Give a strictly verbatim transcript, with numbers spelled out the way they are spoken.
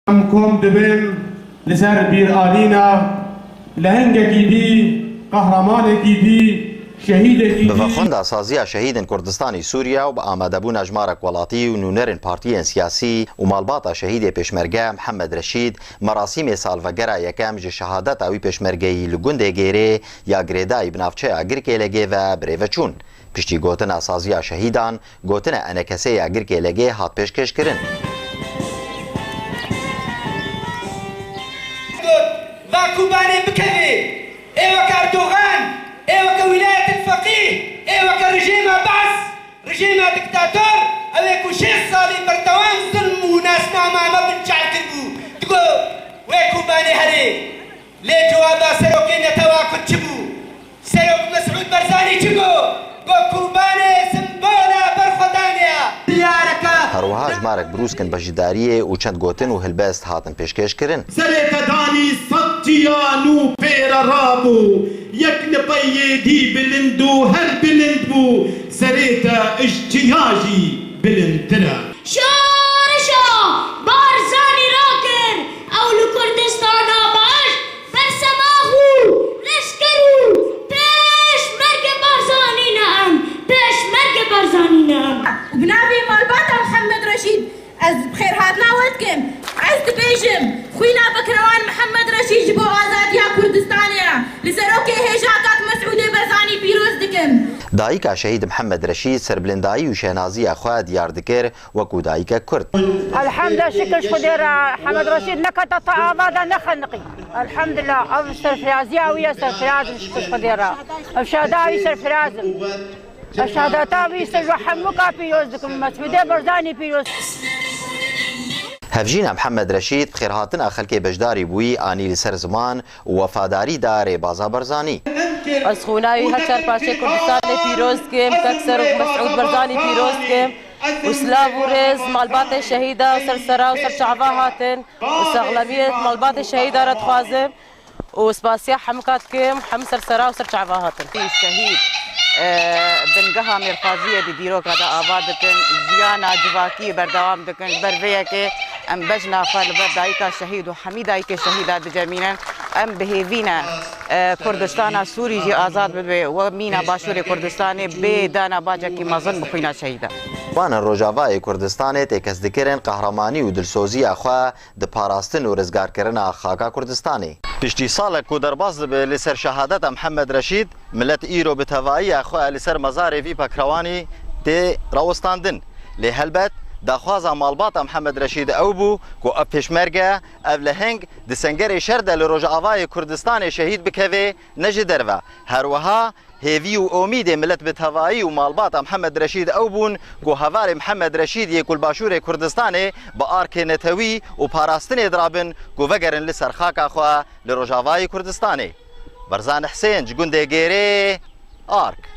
Em kom dibin li ser bîranîna lehengekî dî, qehremanekî dî, şehîdekî dî. Bi vexwenda saziya şehîdên Kurdistanê Sûriye û bi amadebûna jimarek welatî û nûnerên partiyên siyasî û malbata şehîdê pêşmerge Mihemed Reşîd, merasîmê salvegera yekem ji şehadeta wî pêşmergeyî li gundê Gêrê ya girêdayî bi navçeya Girkêlegê ve birêve çûn. Piştî gotina saziya şehîdan, gotina enekesê ya Girkêlegê hat pêşkêşkirin. Got, va Kobanê bikevê, ê weke Erdogan, ê weke Wîlayetil Feqîh, ê weke rejîma Be'es, rejîma diktator, ew ê ku şêst salî berdewam zilm û nasnama me binçav kiribû. Digot, wê Kobanê herê. Lê cewaba serokê netewa Kurd çi bû? Serok Mesûd Barzanî çi got? Got, Kobanê simbola berxwedanê ye. Diyareke. Her wiha jimarek birûskin beşdariyê û çend gotin û hilbest hatin pêşkêşkirin. Serê te danî sed çiya nû pê re rabû. Yek li pey yê dî bilind û her bilind bû. Serê te ji çiya jî bilindtir e. Şorişa Barzanî rakir, ew li Kurdistana baş bersemax û leşker û pêşmerge Barzanî ne em, pêşmerge Barzanî ne em. Bi navê malbata Mihemed Reşîd ez bi xêrhatina we dikim. Ez dibêjim, xwîna Bekrewan Mihemed Reşîd ji bo azadiya Kurdistanê ye. Li serokê hêja kak Mesûdê Barzanî pîroz dikim. Dayika şehîd Mihemed Reşîd serbilindayî û şehnaziya xwe diyar dikir. Wekû dayikek Kurd. Elhamdulillah, şikir ji Xwedê re, Hemed Reşîd nekete te ava de nexeniqî. Elhamdulillah, ev serfiraziya wî ye, serfiraz im, şikir ji Xwedê re. Ev şehada wî serfiraz im. Ev şehadeta wî ser ji hemû ka pîroz dikim, Mesûdê Barzanî pîroz. Hevjîna Mihemed Reşîd bi xêrhatina xelkê beşdarî bûyî anî li ser ziman û wefadarî da rêbaza Barzanî. Ez xwîna wî her çar parçeyê Kurdistanê pîroz dikim, kek Serok Mesûd Barzanî pîroz dikim. û silav û rêz malbatê şehîda û ser sera û ser çava hatin û sexlemiyê malbatê şehîda re dixwazim û spasiya hemûka dikim, hemû ser sera û ser çava hatin. Şehîd, e, bingeha mêrxwaziyê di dîroka de ava dikin, jiyana civakî berdewam dikin. Ji ber vê yekê em bejna xwe li ber dayika şehîd û hemî dayikê şehîda dicemînin. Em bi hêvî ne, e, Kurdistana Sûrî jî azad bibe, we mîna Başûrê Kurdistanê bê dana bacekî mezin bi xwîna şehîdan. Wan in Rojavayê Kurdistanê têkez dikirin qehremanî û dilsoziya xwe di parastin û rizgarkirina xaka Kurdistanê. Piştî salek ku derbas dibe li ser şehadeta Mihemed Reşîd, milet îro bi tevayiya xwe li ser mezarê vî pekrewanî tê rawestandin. Lê helbet daxwaza malbata Mihemed Reşîd ew bû ku ev pêşmerge, ev leheng di sengerê şer de li Rojavayê Kurdistanê şehîd bikeve, ne ji derve. Her wiha hêvî û omîdê milet bi tevayî û malbata Mihemed Reşîd ew bûn ku hevalê Mihemed Reşîd yê ku li Başûrê Kurdistanê bi arkê netewî û parastinê dirabin ku vegerin li ser xaka xwe li Rojavayê Kurdistanê. Berzan Husên ji gundê Gêrê, Ark.